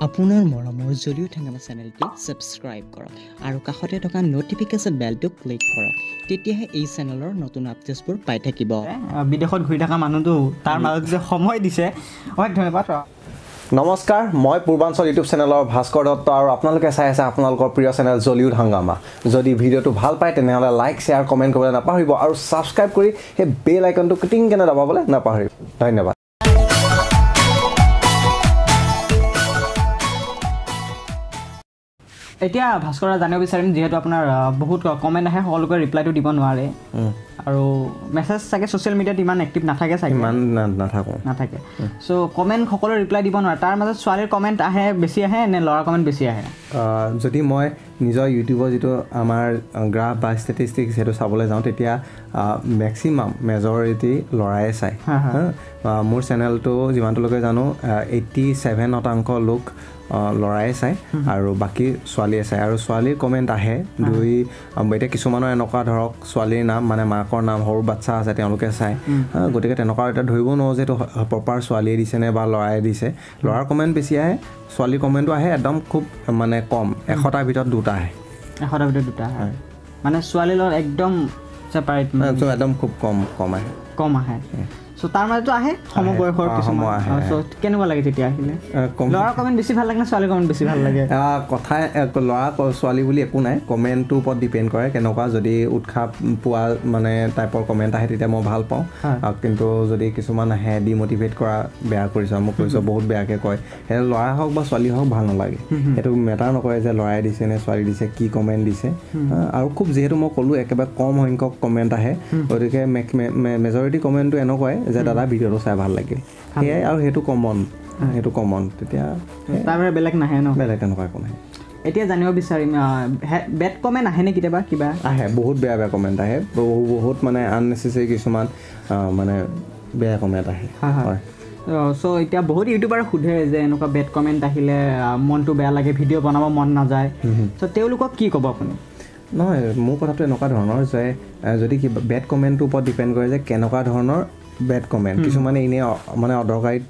আপোনাৰ মৰমৰ জলিউড হাংগামা চেনেলটি ছাবস্ক্ৰাইব কৰক আৰু কাষতে থকা ন'টিফিকেশ্যন বেলটো ক্লিক কৰক, তেতিয়াহে এই চেনেলৰ নতুন আপডেটছবোৰ পাই থাকিব। বিদেশত ঘূৰি থকা মানুহটো তাৰ মাজত যে সময় দিছে, অনেক ধন্যবাদ। নমস্কাৰ, মই পূৰ্বাঞ্চল ইউটিউব চেনেলৰ ভাস্কৰ দত্ত আৰু আপোনালোকে চাই আছে আপোনালোকৰ প্ৰিয় চেনেল জলিউড হাংগামা। যদি ভিডিঅ'টো ভাল পায় তেনেহ'লে লাইক, শ্বেয়াৰ, কমেণ্ট কৰিবলৈ নাপাহৰিব আৰু ছাবস্ক্ৰাইব কৰি সেই বেল আইকনটো টিং কেনে দবাবলৈ নাপাহৰিব। ধন্যবাদ। এতিয়া ভাস্কৰ জানিব বিচাৰিম, যিহেতু আপোনাৰ বহুত কমেণ্ট আহে, সকলোকে ৰিপ্লাইটো দিব নোৱাৰে আৰু মেছেজ চাগে ছ'চিয়েল মিডিয়াত ইমান এক্টিভ নাথাকে চাগে, ইমান নাথাকে, চ' কমেণ্ট সকলোৱে ৰিপ্লাই দিব নোৱাৰে। তাৰ মাজত ছোৱালীৰ কমেণ্ট আহে বেছি আহে নে ল'ৰাৰ কমেণ্ট বেছি আহে? যদি মই নিজৰ ইউটিউবৰ যিটো আমাৰ গ্ৰাফ বা ষ্টেটিষ্টিক্স সেইটো চাবলৈ যাওঁ, তেতিয়া মেক্সিমাম মেজৰিটি ল'ৰাই চায়। মোৰ চেনেলটো যিমানটোলৈকে জানো 87% লোক ল'ৰাই চায় আৰু বাকী ছোৱালীয়ে চায়। আৰু ছোৱালীৰ কমেণ্ট আহে দুই, এতিয়া কিছুমানৰ এনেকুৱা ধৰক ছোৱালীৰ নাম মানে মাকৰ নাম, সৰু বাচ্ছা আছে তেওঁলোকে চায়, গতিকে তেনেকুৱা এতিয়া ধৰিব নোৱাৰোঁ যে এইটো প্ৰপাৰ ছোৱালীয়ে দিছে নে বা ল'ৰাই দিছে। ল'ৰাৰ কমেণ্ট বেছি আহে, ছোৱালীৰ কমেণ্টটো আহে একদম খুব মানে কম, 100টাৰ ভিতৰত 2টা আহে। 100টাৰ ভিতৰত 2টা আহে, মানে ছোৱালীৰ লগত একদম ছেপাৰেট, একদম খুব কম কম আহে, কম আহে। চ' তাৰ মাজতো আহে সমবয়সৰ কিছুমান। চ' কেনেকুৱা লাগে তেতিয়া আহিলে? ল'ৰাৰ কমেণ্ট বেছি ভাল লাগে নে ছোৱালীৰ কমেণ্ট বেছি ভাল লাগে? কথা ল'ৰা ছোৱালী বুলি একো নাই, কমেণ্টটোৰ ওপৰত ডিপেণ্ড কৰে কেনেকুৱা। যদি উৎসাহ পোৱা মানে টাইপৰ কমেণ্ট আহে তেতিয়া মই ভাল পাওঁ, কিন্তু যদি কিছুমান আহে ডিম'টিভেট কৰা, বেয়া কৰিছ, মোক কৰিছ, বহুত বেয়াকৈ কয়, সেই ল'ৰা হওক বা ছোৱালী হওক ভাল নালাগে। সেইটো মেটাৰ নকৰে যে ল'ৰাই দিছে নে ছোৱালী দিছে, কি কমেণ্ট দিছে। আৰু খুব যিহেতু মই ক'লোঁ একেবাৰে কম সংখ্যক কমেণ্ট আহে, গতিকে মেজৰিটি কমেণ্টটো এনেকুৱাই যে দাদা ভিডিঅ'টো চাই ভাল লাগিল, সেয়াই। আৰু সেইটো কমন, সেইটো কমন, তেতিয়া তাৰ বাহিৰে বেলেগ নাহে ন, বেলেগ তেনেকুৱা একো নাহে। এতিয়া জানিব বিচাৰিম, বেড কমেণ্ট আহেনে কেতিয়াবা? কিবা আহে, বহুত বেয়া বেয়া কমেণ্ট আহে, বহুত মানে আননেচেচেৰী কিছুমান মানে বেয়া কমেণ্ট আহে। হয়। চ' এতিয়া বহুত ইউটিউবাৰে সোধে যে এনেকুৱা বেড কমেণ্ট আহিলে মনটো বেয়া লাগে, ভিডিঅ' বনাব মন নাযায়, চ' তেওঁলোকক কি ক'ব আপুনি? নহয়, মোৰ কথাটো এনেকুৱা ধৰণৰ যে যদি কিবা বেড কমেণ্টটোৰ ওপৰত ডিপেণ্ড কৰে যে কেনেকুৱা ধৰণৰ বেড কমেণ্ট। কিছুমানে এনেই মানে অদৰকাৰীত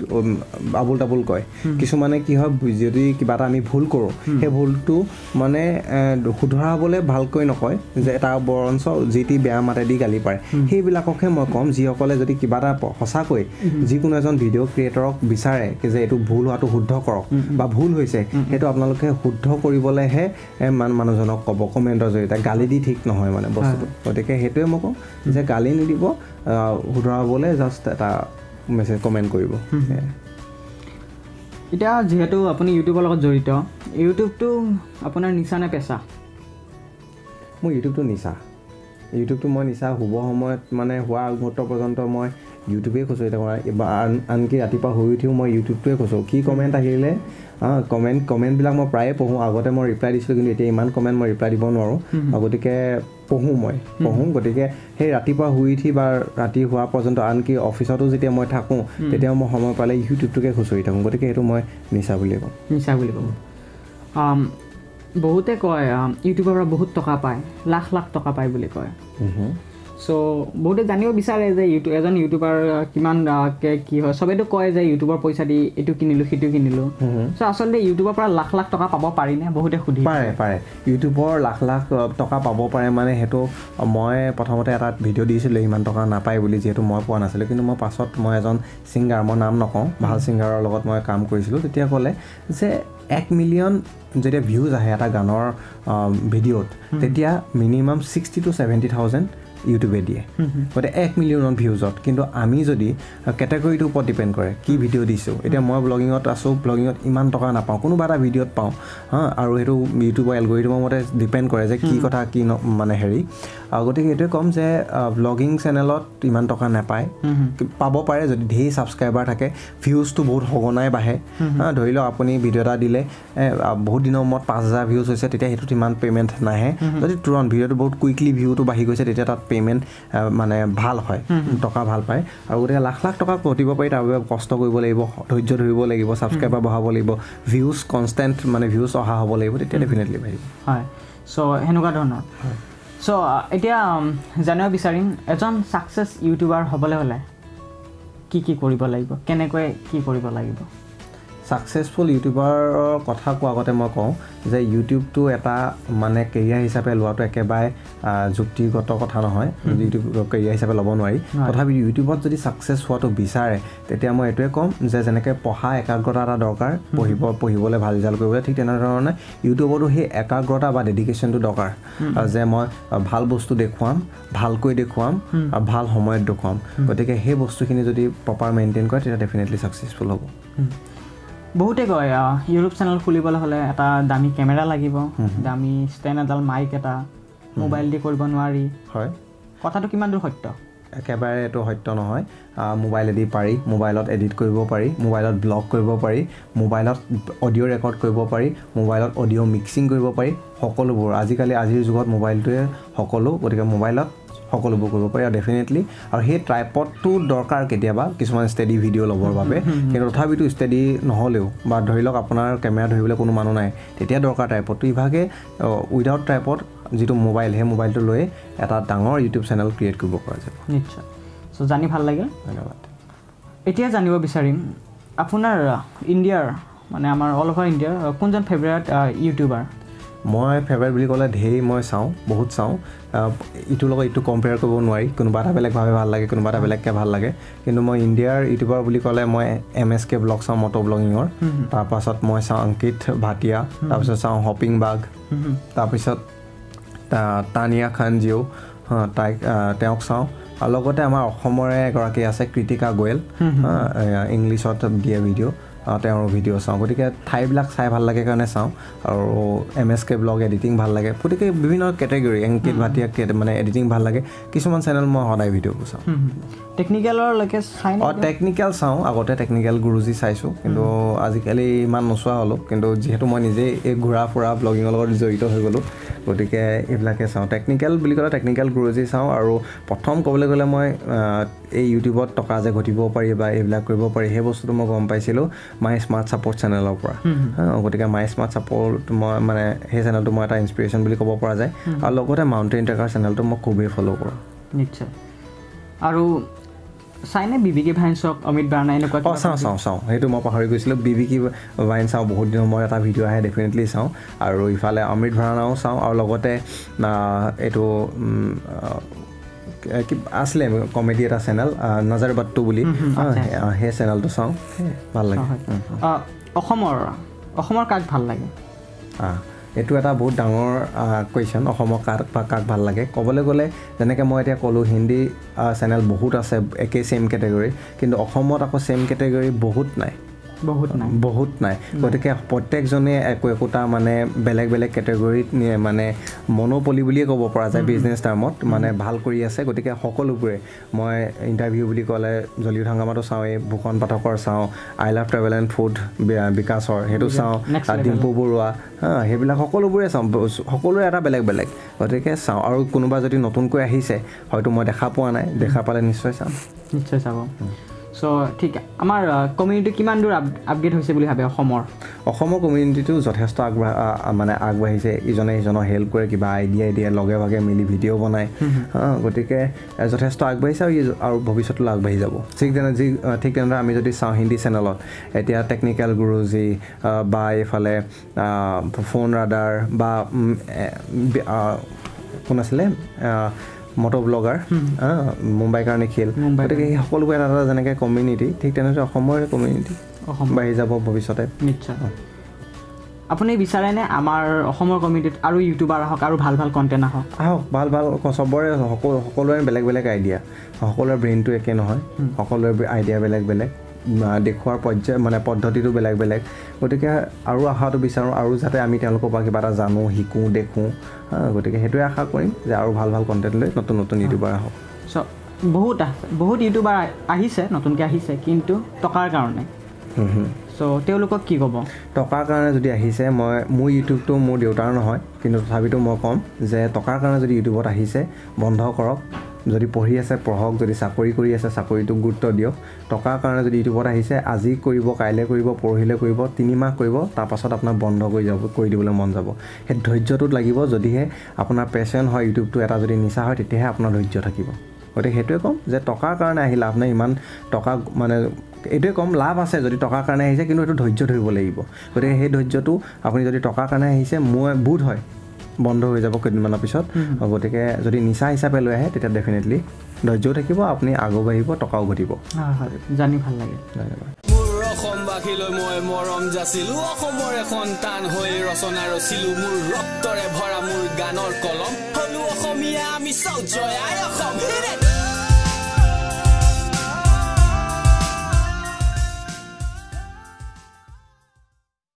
আবোল তাবোল কয়, কিছুমানে কি হয় যদি কিবা এটা আমি ভুল কৰোঁ সেই ভুলটো মানে শুধৰাবলৈ ভালকৈ নকয়, যে তাৰ বৰঞ্চ যি টি বেয়া মাতেদি গালি পাৰে। সেইবিলাককহে মই ক'ম যিসকলে যদি কিবা এটা সঁচাকৈ যিকোনো এজন ভিডিঅ' ক্ৰিয়েটৰক বিচাৰে যে এইটো ভুল হোৱাটো শুদ্ধ কৰক বা ভুল হৈছে, সেইটো আপোনালোকে শুদ্ধ কৰিবলৈহে মানুহজনক ক'ব কমেণ্টৰ জৰিয়তে, গালি দি ঠিক নহয় মানে বস্তুটো। গতিকে সেইটোৱে মই কওঁ যে গালি নিদিব, শুধৰাবলৈ জাষ্ট এটা মেছেজ কমেণ্ট কৰিব। এতিয়া যিহেতু আপুনি ইউটিউবৰ লগত জড়িত, ইউটিউবটো আপোনাৰ নিচা নে পেচা? মোৰ ইউটিউবটো নিচা। ইউটিউবটো মই নিচা। শুব সময়ত মানে হোৱাৰ আগমুহূৰ্ত পৰ্যন্ত মই ইউটিউবেই খুচৰি থাকোঁ, আনকি ৰাতিপুৱা শুই উঠিও মই ইউটিউবটোৱে খুচৰোঁ। কি কমেণ্ট আহিলে কমেণ্টবিলাক মই প্ৰায়ে পঢ়োঁ। আগতে মই ৰিপ্লাই দিছিলোঁ, কিন্তু এতিয়া ইমান কমেণ্ট মই ৰিপ্লাই দিব নোৱাৰোঁ, গতিকে পঢ়োঁ, মই পঢ়োঁ। গতিকে সেই ৰাতিপুৱা শুই উঠি বা ৰাতি হোৱা পৰ্যন্ত, আনকি অফিচতো যেতিয়া মই থাকোঁ তেতিয়াও মই সময় পালে ইউটিউবটোকে খুচৰি থাকোঁ। গতিকে সেইটো মই নিচা বুলিয়ে কওঁ। নিচা বুলি ক'ব। বহুতে কয় ইউটিউবৰ পৰা বহুত টকা পায়, লাখ লাখ টকা পায় বুলি কয়। চ' বহুতে জানিব বিচাৰে যে এজন ইউটিউবাৰ কিমানকৈ কি হয়। চবেইতো কয় যে ইউটিউবৰ পইচা দি এইটো কিনিলোঁ সেইটো কিনিলোঁ। চ' আচলতে ইউটিউবৰ পৰা লাখ লাখ টকা পাব পাৰিনে? বহুতে সুধি পাৰে, পাৰে। ইউটিউবৰ লাখ লাখ টকা পাব পাৰে মানে সেইটো মই প্ৰথমতে এটা ভিডিঅ' দিছিলোঁ ইমান টকা নাপায় বুলি, যিহেতু মই পোৱা নাছিলোঁ। কিন্তু মই পাছত মই এজন ছিংগাৰ, মই নাম নকওঁ, ভাল ছিংগাৰৰ লগত মই কাম কৰিছিলোঁ, তেতিয়া ক'লে যে 1 মিলিয়ন যেতিয়া ভিউজ আহে এটা গানৰ ভিডিঅ'ত, তেতিয়া মিনিমাম 60 to 70,000 ইউটিউবে দিয়ে, গতিকে 1 মিলিয়নত ভিউজত। কিন্তু আমি যদি কেটেগৰীটোৰ ওপৰত ডিপেণ্ড কৰে কি ভিডিঅ' দিছোঁ। এতিয়া মই ব্লগিঙত আছোঁ, ব্লগিঙত ইমান টকা নাপাওঁ, কোনোবা এটা ভিডিঅ'ত পাওঁ, হা। আৰু সেইটো ইউটিউবৰ এলগৰিথমৰ মতে ডিপেণ্ড কৰে যে কি কথা কি মানে হেৰি। গতিকে এইটোৱে ক'ম যে ব্লগিং চেনেলত ইমান টকা নাপায়, পাব পাৰে যদি ধেৰ ছাবস্ক্ৰাইবাৰ থাকে, ভিউজটো বহুত সঘনাই বাঢ়ে। ধৰি লওক আপুনি ভিডিঅ' এটা দিলে বহুত দিনৰ মূৰত 5,000 ভিউজ হৈছে, তেতিয়া সেইটোত ইমান পে'মেণ্ট নাহে। যদি তুৰন্ত ভিডিঅ'টো বহুত কুইকলি ভিউটো বাঢ়ি গৈছে, তেতিয়া তাত পে'মেণ্ট মানে ভাল হয়, টকা ভাল পায়। আৰু গতিকে লাখ লাখ টকা ঘটিব পাৰি, তাৰ বাবে কষ্ট কৰিব লাগিব, ধৈৰ্য ধৰিব লাগিব, ছাবস্ক্ৰাইবাৰ বঢ়াব লাগিব, ভিউজ কনষ্টেণ্ট মানে ভিউজ অহা হ'ব লাগিব, তেতিয়া ডেফিনেটলি বাঢ়িব। হয়, চ' সেনেকুৱা ধৰণৰ। চ' এতিয়া জানিব বিচাৰিম, এজন ছাকচেছ ইউটিউবাৰ হ'বলৈ হ'লে কি কি কৰিব লাগিব, কেনেকৈ কি কৰিব লাগিব? ছাকচেছফুল ইউটিউবাৰৰ কথা কোৱা আগতে মই কওঁ যে ইউটিউবটো এটা মানে কেৰিয়াৰ হিচাপে লোৱাটো একেবাৰে যুক্তিগত কথা নহয়, ইউটিউব কেৰিয়াৰ হিচাপে ল'ব নোৱাৰি। তথাপি ইউটিউবত যদি ছাকচেছ হোৱাটো বিচাৰে তেতিয়া মই এইটোৱে ক'ম যে যেনেকৈ পঢ়া একাগ্ৰতা এটা দৰকাৰ, পঢ়িবলৈ ভাল ৰিজাল্ট কৰিবলৈ, ঠিক তেনেধৰণে ইউটিউবতো সেই একাগ্ৰতা বা ডেডিকেশ্যনটো দৰকাৰ যে মই ভাল বস্তু দেখুৱাম, ভালকৈ দেখুৱাম আৰু ভাল সময়ত দেখুৱাম। গতিকে সেই বস্তুখিনি যদি প্ৰপাৰ মেইনটেইন কৰে তেতিয়া ডেফিনেটলি ছাকচেছফুল হ'ব। বহুতে কয় ইউটিউব চেনেল খুলিবলৈ হ'লে এটা দামী কেমেৰা লাগিব, দামী ষ্টেণ্ড এডাল, মাইক এটা, মোবাইল দি কৰিব নোৱাৰি। হয়, কথাটো কিমান দূৰ সত্য? একেবাৰে এইটো সত্য নহয়। মোবাইলেদি পাৰি, মোবাইলত এডিট কৰিব পাৰি, মোবাইলত ব্লগ কৰিব পাৰি, মোবাইলত অডিঅ' ৰেকৰ্ড কৰিব পাৰি, মোবাইলত অডিঅ' মিক্সিং কৰিব পাৰি, সকলোবোৰ আজিকালি আজিৰ যুগত মোবাইলটোৱে সকলো, গতিকে মোবাইলত সকলোবোৰ কৰিব পাৰি। আৰু ডেফিনেটলি আৰু সেই ট্ৰাইপডটো দৰকাৰ কেতিয়াবা কিছুমান ষ্টেডি ভিডিঅ' ল'বৰ বাবে, কিন্তু তথাপিতো ষ্টেডি নহ'লেও বা ধৰি লওক আপোনাৰ কেমেৰা ধৰিবলৈ কোনো মানুহ নাই, তেতিয়া দৰকাৰ ট্ৰাইপডটো। ইভাগে উইদাউট ট্ৰাইপড যিটো মোবাইল, সেই মোবাইলটো লৈ এটা ডাঙৰ ইউটিউব চেনেল ক্ৰিয়েট কৰিব পৰা যাব। নিশ্চয়। চ' জানি ভাল লাগিল, ধন্যবাদ। এতিয়া জানিব বিচাৰিম আপোনাৰ ইণ্ডিয়াৰ, মানে আমাৰ অল অভাৰ ইণ্ডিয়াৰ কোনজন ফেভৰেট ইউটিউবাৰ? মই ফেভৰেট বুলি ক'লে ঢেৰ মই চাওঁ, বহুত চাওঁ। ইটোৰ লগত ইটো কম্পেয়াৰ কৰিব নোৱাৰি, কোনোবা এটা বেলেগভাৱে ভাল লাগে, কোনোবা এটা বেলেগকৈ ভাল লাগে। কিন্তু মই ইণ্ডিয়াৰ ইউটিউবাৰ বুলি ক'লে মই MSK blog চাওঁ, মটো ব্লগিঙৰ। তাৰপাছত মই চাওঁ অংকিত ভাটিয়া, তাৰপিছত চাওঁ হপিং বাঘ, তাৰপিছত তানিয়া খান জিঅ', তাইক তেওঁক চাওঁ। আৰু লগতে আমাৰ অসমৰে এগৰাকী আছে কৃতিকা গোৱেল, ইংলিছত দিয়ে ভিডিঅ', তেওঁৰ ভিডিঅ' চাওঁ। গতিকে ঠাইবিলাক চাই ভাল লাগে কাৰণে চাওঁ। আৰু MSK blog editing ভাল লাগে। গতিকে বিভিন্ন কেটেগৰী, অংকিত ভাটিয়া মানে এডিটিং ভাল লাগে। কিছুমান চেনেল মই সদায় ভিডিঅ'বোৰ চাওঁ। টেকনিকেললৈকে চাই? অঁ, টেকনিকেল চাওঁ, আগতে টেকনিকেল গুৰুজী চাইছোঁ, কিন্তু আজিকালি ইমান নোচোৱা হ'লোঁ। কিন্তু যিহেতু মই নিজেই এই ঘূৰা ফুৰা ব্লগিঙৰ লগত জড়িত হৈ গ'লোঁ, গতিকে এইবিলাকে চাওঁ। টেকনিকেল বুলি ক'লে টেকনিকেল গুৰুজী চাওঁ। আৰু প্ৰথম ক'বলৈ গ'লে মই এই ইউটিউবত টকা যে ঘটিব পাৰি বা এইবিলাক কৰিব পাৰি, সেই বস্তুটো মই গম পাইছিলোঁ মাই স্মাৰ্ট ছাপৰ্ট চেনেলৰ পৰা। গতিকে মাই স্মাৰ্ট ছাপৰ্ট মই মানে সেই চেনেলটো মই এটা ইনস্পিৰেশ্যন বুলি ক'ব পৰা যায়। আৰু লগতে মাউণ্টেইন ট্ৰেকাৰ চেনেলটো মই খুবেই ফ'ল' কৰোঁ। নিশ্চয়। আৰু চাইনে বিবিকে ভাইনছক, অমিত বাৰ্ণা এনেকুৱা? অঁ, চাওঁ চাওঁ চাওঁ, সেইটো মই পাহৰি গৈছিলোঁ। বিবিকে ভাইন চাওঁ, বহুত দিনৰ মূৰত এটা ভিডিঅ' আহে, ডেফিনেটলি চাওঁ। আৰু ইফালে অমৃত ভাৰাণাও চাওঁ। আৰু লগতে এইটো কি আছিলে কমেডি এটা চেনেল নজৰ বাট্টু বুলি, সেই চেনেলটো চাওঁ, ভাল লাগে। অসমৰ কাক ভাল লাগে? এইটো এটা বহুত ডাঙৰ কুৱেশ্যন, অসমৰ কাক বা কাক ভাল লাগে ক'বলৈ গ'লে, যেনেকৈ মই এতিয়া ক'লোঁ হিন্দী চেনেল বহুত আছে একেই ছেইম কেটেগৰী, কিন্তু অসমত আকৌ ছেইম কেটেগৰী বহুত নাই, বহুত নাই। গতিকে প্ৰত্যেকজনে একো একোটা মানে বেলেগ বেলেগ কেটেগৰীত মানে মনোপলি বুলিয়ে ক'ব পৰা যায় বিজনেছ টাৰ্মত, মানে ভাল কৰি আছে। গতিকে সকলোবোৰে মই ইণ্টাৰভিউ বুলি ক'লে জলিউড হাংগামাটো চাওঁৱেই, ভূষণ পাঠকৰ চাওঁ, I love travel and food বিকাশৰ সেইটো চাওঁ, ডিম্পু বৰুৱা, সেইবিলাক সকলোবোৰে চাওঁ, সকলোৰে এটা বেলেগ বেলেগ, গতিকে চাওঁ। আৰু কোনোবা যদি নতুনকৈ আহিছে হয়তো মই দেখা পোৱা নাই, দেখা পালে নিশ্চয় চাম। নিশ্চয় চাব। চ' ঠিক, আমাৰ কমিউনিটি কিমান দূৰ আপগ্ৰেড হৈছে বুলি ভাবে? অসমৰ কমিউনিটিটো যথেষ্ট আগবাঢ়িছে, ইজনে সিজনক হেল্প কৰে, কিবা আইডিয়া দিয়ে, লগে ভাগে মিলি ভিডিঅ' বনায়, গতিকে যথেষ্ট আগবাঢ়িছে আৰু ভৱিষ্যতলৈ আগবাঢ়ি যাব। ঠিক তেনেদৰে আমি যদি চাওঁ হিন্দী চেনেলত এতিয়া টেকনিকেল গুৰুজী বা এইফালে ফোন ৰাডাৰ বা কোন আছিলে মটো ব্লগাৰ মুম্বাইৰ কাৰণে খেল, গতিকে সেই সকলোবোৰ এটা এটা যেনেকৈ কমিউনিটি, ঠিক তেনেদৰে অসমৰ কমিউনিটি বাঢ়ি যাব ভৱিষ্যতে। নিশ্চয়। আপুনি বিচাৰেনে আমাৰ অসমৰ কমিউনিটিত আৰু ইউটিউবাৰ আহক, আৰু ভাল ভাল কণ্টেণ্ট আহক? আহক, ভাল ভাল চবৰে, সকলোৰে বেলেগ বেলেগ আইডিয়া, সকলোৰে ব্ৰেইনটো একে নহয়, সকলোৰে আইডিয়া বেলেগ বেলেগ, দেখুওৱাৰ পৰ্যায় মানে পদ্ধতিটো বেলেগ বেলেগ। গতিকে আৰু অহাটো বিচাৰোঁ, আৰু যাতে আমি তেওঁলোকৰ পৰা কিবা এটা জানো, শিকোঁ, দেখোঁ। গতিকে সেইটোৱে আশা কৰিম যে আৰু ভাল ভাল কণ্টেণ্ট লৈ নতুন নতুন ইউটিউবাৰ আহক। চ' বহুত ইউটিউবাৰ আহিছে, নতুনকৈ আহিছে, কিন্তু টকাৰ কাৰণে। চ' তেওঁলোকক কি ক'ব? টকাৰ কাৰণে যদি আহিছে, মোৰ ইউটিউবটো মোৰ দেউতাৰ নহয়, কিন্তু তথাপিতো মই ক'ম যে টকাৰ কাৰণে যদি ইউটিউবত আহিছে বন্ধ কৰক। যদি পঢ়ি আছে পঢ়ক, যদি চাকৰি কৰি আছে চাকৰিটোক গুৰুত্ব দিয়ক। টকাৰ কাৰণে যদি ইউটিউবত আহিছে, আজি কৰিব, কাইলৈ কৰিব, পৰহিলৈ কৰিব, 3 মাহ কৰিব, তাৰপাছত আপোনাৰ বন্ধ কৰি দিবলৈ মন যাব। সেই ধৈৰ্যটোত লাগিব। যদিহে আপোনাৰ পেশ্যন হয়, ইউটিউবটো এটা যদি নিচা হয়, তেতিয়াহে আপোনাৰ ধৈৰ্য থাকিব। গতিকে সেইটোৱে ক'ম যে টকাৰ কাৰণে আহি লাভ নাই, ইমান টকা মানে এইটোৱে ক'ম, লাভ আছে যদি টকাৰ কাৰণে আহিছে, কিন্তু এইটো ধৈৰ্য ধৰিব লাগিব। গতিকে সেই ধৈৰ্যটো আপুনি যদি টকাৰ কাৰণে আহিছে, মই বোধ হয় বন্ধ হৈ যাব কেইদিনমানৰ পিছত। গতিকে যদি নিচা হিচাপে লৈ আহে তেতিয়া ডেফিনেটলি ধৈৰ্যও থাকিব, আপুনি আগবাঢ়িব, টকাও ঘটিব। হয়, জানি ভাল লাগে, ধন্যবাদ। মোৰ অসমবাসীলৈ মই মৰম যাচিলো, অসমৰে সন্তান হৈ ৰচনা ৰচিলো, মোৰ ৰক্তৰে ভৰা মোৰ গানৰ কলম, হলো অসমীয়া আমি চাওঁ জয় আই অসম।